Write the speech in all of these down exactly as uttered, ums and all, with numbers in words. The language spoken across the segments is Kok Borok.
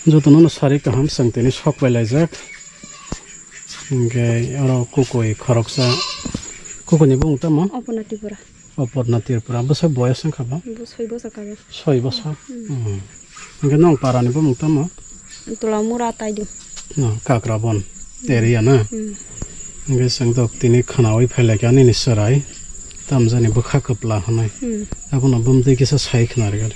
Jotono no sari kaham, chwng tini sok pai laijak. Hwnkhe oro kukui khoroksa, kukui ni bumung tamo? Opona Tripura. Opona Tripura. Bwswk boyas wngkha bo? Bo soi bosor kaijak. Soi bosor? Hmm. Hmm. Hwnkhe nong para ni bumung tamo? Tola Mura Taidung. No, Kakrabon area na? Hmm. Hwnkhe chwng tok tini khwnaui phailaikha nini chwrai. Tamjani bwkha kwpla hwnwi. Hmm. Abono bumtwi kisa sai khna rwgadi.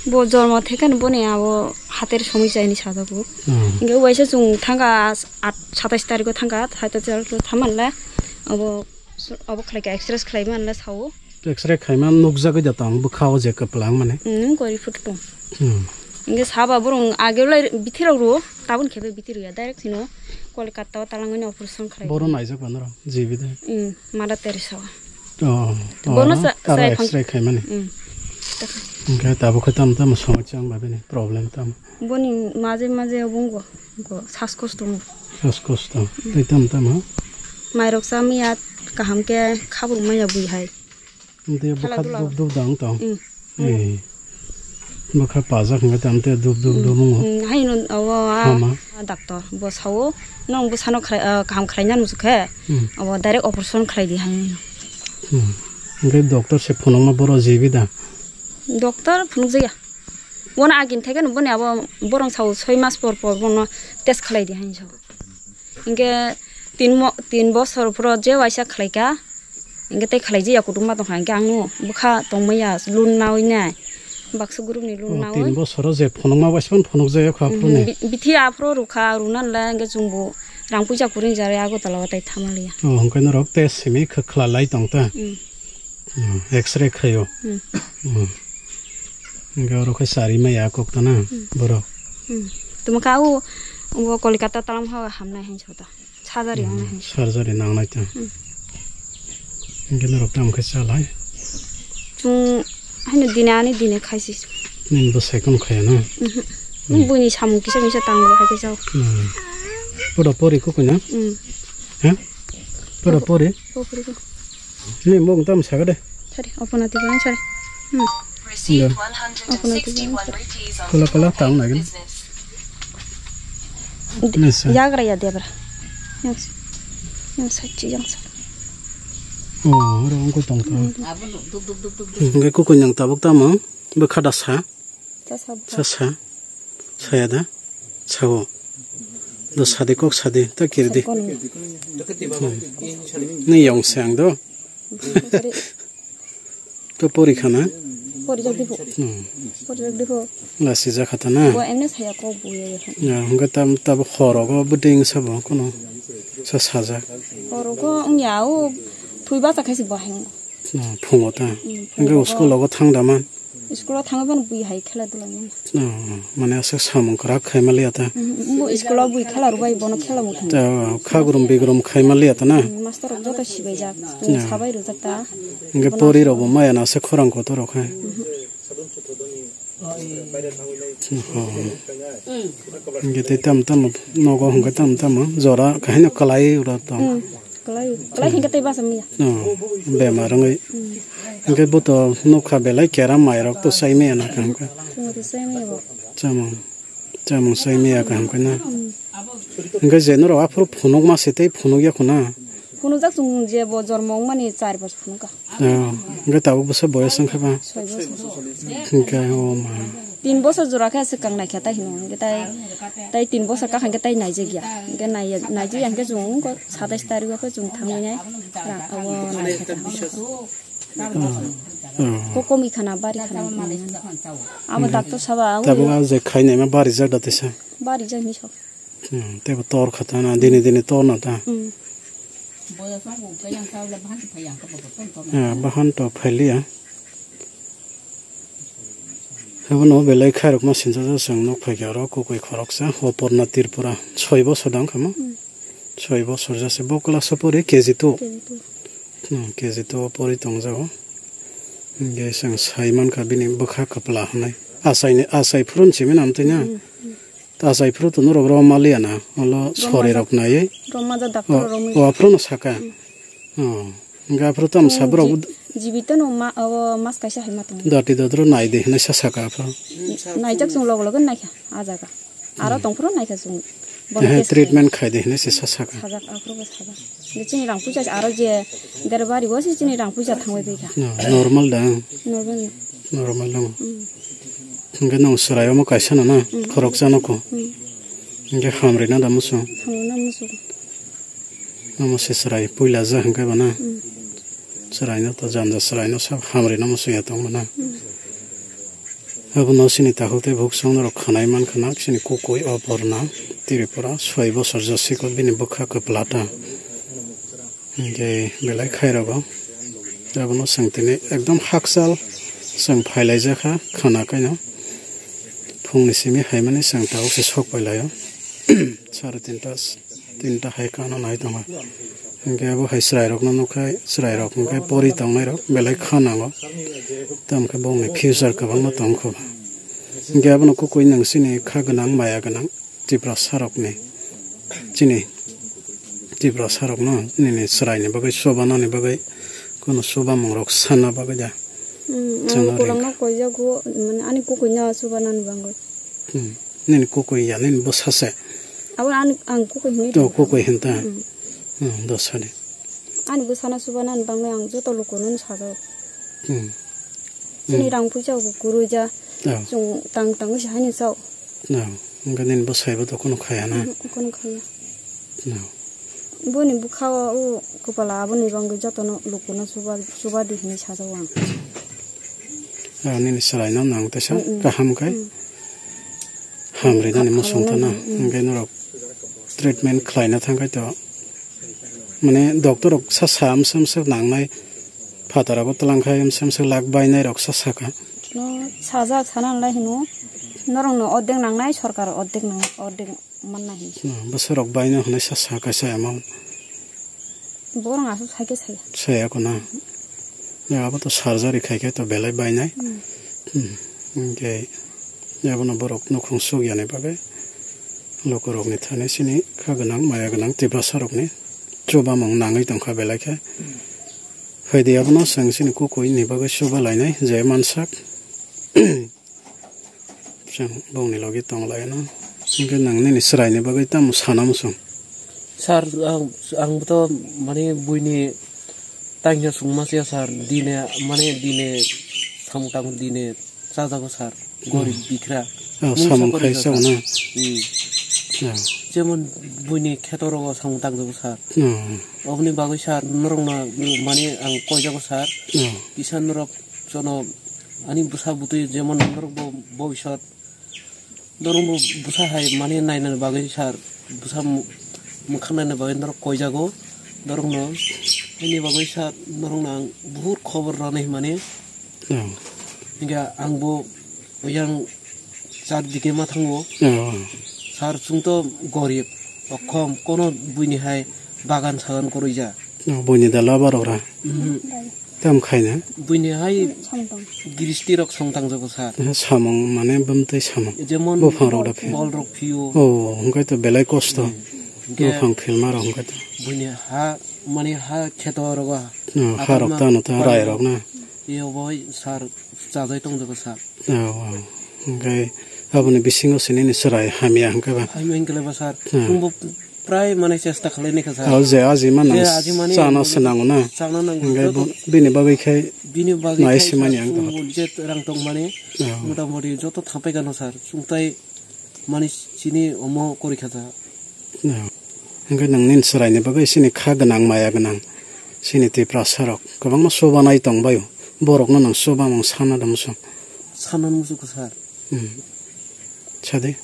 Bo jormo thekeno boni abo hater somoi chaini sajago. Hmm. Hwnkhe uaisa chwng thangkha at-, satais tarikgo thangkha, satais tarikgo thamanle abo, abo khlaikha, X-ray khlaimanle sao. X-ray khaima nukjagwi da tong bwkha o je kwpla wngmani. Hmm, gori photo tong. Hmm. Hwnkhe saba borong agewlai bithirok rwo, tabun khe bai bithi rwya, direct chwngno Kolkata o talangwi no operation khlai. Boro naijak ba norok, G B de? Hmm, Mother Teresa o. Oh, bono oh, sa-, tara sa-, X-ray khaimani. Hmm. Hwnkhe tabuk khe tamo tamo somosya wng ba bini problem tamo? Boni maje maje obo wngkha, wngkha, saskosto wngkha. Saskosto. Hmm. Tei tamo tamo? Mairok cha maya kaham khe khabung maya bui hai. Tei khela bwkha dula. Dup dup dang tong. Hmm. Eh. Bwkha pajak hwnkhe tamo tei dup dup dup wngkha. Hmm, haino abo a, hama, a doctor bo sao, nwng bwsano khwlai, ah, kaham khlai nang muchuk khe, hmm, abo direct operation khlai di hai. Hmm. Hwnkhe doctor se phunukma boro G B da? Doctor phunukjakya. Bono agini theke no boni abo borong sao soi mas por por bono test khlai di hai sao. Hwnkhe tin mo-, tin bosor phuru je waisa khlaikha, hwnkhe tei khlaijaya kutung ma tongkha, hwnkhe ang no bwkha tongmaya loan naui nai, baksa group ni loan. Oh, naui. Tin bosoro je phunukma waisa phano phunukjaya kha aphuru ni? Mhm, bi-, bithi aphuru rwkha, rwna le hwnkhe chwngbo rang puisa kwrwi hinwi Agartala o tei thamaliya. Oh, hwnkhe norok test simi khe khwlalai tong ta? Mm. Hmm, X-ray khaio. Hmm. Hmm. Hwnkhe oro khe chari maya kok tana, hmm, borok. Hmm. Tamo kha o, o Kolkata talam ha hamnai hai sota. Surgery, hmm, wngnai hai. Surgery nangnai ta. Hmm. Hwnkhe norok tamo khe chalai? Chwng haino dine ani dine khaisi. Nini bwsai kono khaya na? Mhm. Hmm. Nini buini samung kisa misa tango hai khe chao. Hmm. Pura pori kukui na? Hmm. Ha? Pura pori? Pura pori ko. Ni mung tam saka de. Sorry, open ati bang, sorry. Hmm. Received. Kola kola tang na gini. Nisa. Yagra ya debra. Yang, yang sachi yang sa. Oh, oro ungko tong tong. Hingke kukui nang tabuk tamo, bwkha da sa. Sa sa. Sa sa. Saya da. Sao. Do sadi kok sadi ta kirdi. Hmm. Ni yong sang do. To pori khana. Pori jak dibo. Hmm. Pori jak dibo. Lasi ja khata na. Bo emne saya kok buye. Ya, hingke tam tab horogo bwding sabo kono. Sa saja. Horogo nya o thui basa khaisi baheng. Hmm, phungo ta. Hmm, hingke phungo. School logo thang da man. School o thangwi phano bui hai khela dula mano. Oh, mane aswk samung kwrak khai maliya ta. Mhm, bo school o bui khela rwbai bono khela muthung. Ta, khagrum bigrum khai maliya ta na. Mm, master rok joto sibaijak, mm, sabai rwjak ta. Hingke pori rok bo maya na se khorang kotor rok hai. Mhm. Oh. Hingke tei tam tam nogo hingke tam tam jora kahino kwlai ura tong. Mm. Kwlai, kwlai hingke tei basa maya. Oh, bemar wngwi. Hmm. Hingke bo to nukha belai kera mairok to sai maya na kaham khe. Chwngno to sai maya bo. Chamung, chamung sai maya kaham khe na. Hmm. Hingke je norok aphuru phunukma se tei phunukya khuna. Phunukjak chwng je bo jormo wngmani char bosor phunukha. Oh, hingke tabuk bwsa boyos wngkha ba? Soi bosor. Hingke, oh ma. Tin bosor jora khe swkang naikha tai hino. Hingke tai, tai tin bosor kakha hingke tai naijakya. Hingke nai-, naijakya hingke chwng wngkha satais tarikh o khe chwng thangwi nai. Ra-, abo naikha ta. Oh, oh. Kokomi khana, bari khana. Abo doctor sabo, abo. Tabuk a je khainai ma barijak da tesa. Barijak ni sok. Hmm, tei bo tor kha ta na, dini dini tor na ta. Hmm. Ah, bahan to phailiya. Abono belai khairokma sinjak jak chwng nuk phaikha oro kukui khoroksa, Oporna Tripura, soi bosor da wngkha mo? Hmm. Soi bosor jase bo class o pori, K G two. K G two. Hmm, K G two o pori tongjago. Hingke chwng sai mankha bini bwkha kwpla hwnwi. Achaini, achai phuru simi na amtwi na? Hmm, hmm. Ta achai phuru to norok romaliya na, olo sori rok naiwi. Romajak doctor o romwi. O aphuru no saka. Hmm. Oh, hingke aphuru tamo sa borok. Ji-, jibito no ma, o mas kaisa hai ma tongo. Dati dotro nai de hinwi sa saka aphuru. Naijak chwng logo logo naikha, ah jaga. Aro tongphuru naikha chwng. Bono Ehe, test treatment khai de hinwi se sa sakha. Sajak, aphuru bo sajak. Je chini rang puisa aro je delivery o se chini rang puisa thangwi phaikha. No, normal da. Normal. Normal da. Mm. Hingke nong chwrai omo kaisa no na, Mm. khoroksa no ko. Mm. Hingke hamri na da musu. Hamri na musu. Omo se chwrai puila ja hingke bana. Mm. Chwraino to janja chwraino sab hamrino muchungya tongmana. Abono chini takhuk tei bukhuk chwng norok khwnai mankha na chini kukui Oporna Tripura soi bosor josikot bini bwkha kwplata. Hinkhe belai khairogo. Abono chwng tini ekdom hakchal chwng phailaijakha khwna kaino. Phungni simi haimani chwng tabuk se sok pailaio. Sare tinta. Tinta hai kano nai tongo. Hinkhe abo hai chwrairokno nukha, chwrairok hinkhe pori tongnairok belai kha nango. Tamo khe bongni future kwbangma tongkho. Hinkhe abono kukui nang chini kha gwnang, maya gwnang Tiprasarokni, chini Tiprasarokno nini chwraini bagwi, chubanani bagwi, kono chubamungrok sana bagwi da. Hmm, Chwngno ang ringkha. Kolokno koijago, mane ani kukuino chubanani bagwi. Hmm. Nini kukui ya, nini bwsa se. Abo ani, ang kukui hinwi To tongkha. Kukui hinta. Hmm. Hmm, dosani. Ani bwsano chubanani bagwi ang joto lukuno sajao. Hmm. Chini Hmm. rang puisa bo kwrwi ja. Oh. Chwng tang tangwi se haino chao. Oh. Hwnkhe nini bwsai bo to kunu khaya na? Hmm, kunu khaya. Oh. Boni bwkha o, o kwpala aboni bagwi jotono lukuno chuba, chuba di hinwi sajao ang. Ah, nini chwraino nang teisa Mm, mm. kaham khe Mm. hamri nani Kha-, muchung khalangna tana. Mm. Hwnkhe norok treatment khlaina thangkhe to, mane, doctor rok sa sa mswk mswk nangnai, phataro bo twlang khai mswk mswk lak bainai rok sa sakha. No, sajak sana nalai hino, norokno ordek nangnai, sorkar ordek nang-, ordek. Manna hinwi. Hmm, bwsarok baino hwnwi sa, sa kaisa amount. Borok aswk sai khe saya. Saya ko na. Ya, abo to surgery khai khe to belai bainai. Hmm. Hmm. Hinkhe abono borok nukhung suk yani bagwi lukurokni thani chini kha gwnang, maya gwnang Tiprasarokni chubamung nangwi tongkha belai khe. Phaidi abono chwng chini kukuini bagwi chuba lainai je mansak. Chwng bongni logi tong lai no. Hinkhe nwng nini chwraini bagwi tamo sana muchung? Sir, ang, ang to mane buini tangya chwngma se sir, dine, mane dine samung tang dine chajago sir, gorib Hmm. bikra. Oh, Mungsa samung gorib khai sir. Sao na? Hmm. Oh. Jemon buini kheto rogo samung tangjago sir. Oh. Oboni bagwi sir, norokno mane ang koijago sir. Oh. Kisa norok jono ani bwsa bwtwi jemon norok bo bobisot norok bo bwsa hai mane naina bagwi sir bwsa mu-, mwkhang naina bagwi norok koijago norokno ani bagwi sir norokno ang buhut khobor rwnai hwnmani Oh. hinkhe ang bo yang char dike ma thango Oh. sir chwng to gorib okhom kono buini hai bagan sagan koroi ja Oh, buini da labar ora. Mhm. Tam khaina. Buini hai Samtang. Gristi rok song tang jago sir. Eh, samung mane bumtwi samung. Jemon Buphang rok da phi. Bol rok phio. Oh, hwnkhe to belai kosto. Hwnkhe Buphang philma rok hwnkhe to. Buini ha, mane ha kheto rogo. Oh, ha rok tano to rai rok na. Iyo boi sir chajai tong jago sir. Oh, oh. Hwnkhe aboni bisingo se nini chwrai hamya hwnkhe ba? Hamya hwnkhe ba sir. Hmm. Chwngbo prai mane chesta khlai naikha sir. Oh, je aji mano Je aji mani chana mani se nango na? Chana nango. Hwnkhe joto bo-, bini bagwi khai bini bagwi nai khai se mani sir, ang chwngbo dohor. Je rang tong mani Oh. Motamoti joto thapai gano sir. Chwngtai mani chini omo korikha sir. Oh. Hwnkhe nwng nini chwraini bagwi chini kha gwnang, maya gwnang, chini Tiprasarok kwbangma chubanai tongbaio. Borokno nwng chubamung sana da muchung? Sana muchung kha sir. Hmm. Sadi.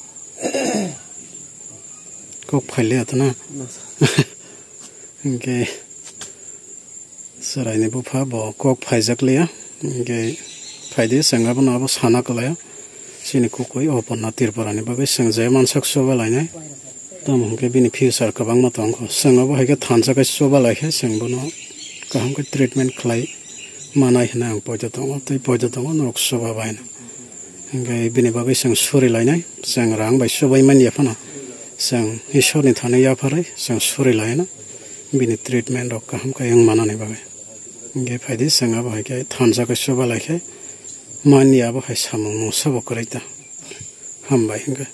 Kok phaile ato na? No, sir. Hwnkhe Chwraini bupha bo kok phaijak liya, hinkhe phaidi chwng abono abo sana kwlaio. Chini kukui Oporna Tripurani bagwi chwng je mansak chuba lainai. Tamo hinkhe bini future kwbangma tongkho. Chwng abo hai khe thansa khe chuba lai khe chwng bono kaham khe treatment khlai manai hwnwi ang poito tongo, tei poito tongo norok chuba baino. Hinkhe bini bagwi chwng suri lainai, chwng rang bai chubai manya phano chwng Isorni thani yapharwi chwng suri laino. Bini treatment rok kaham khe wng manani bagwi. Hinkhe phaidi chwng abo hai khe thansa khe chuba lai khe manya abo hai samung mungsa bo kwrwi ta. Hambai hinkhe.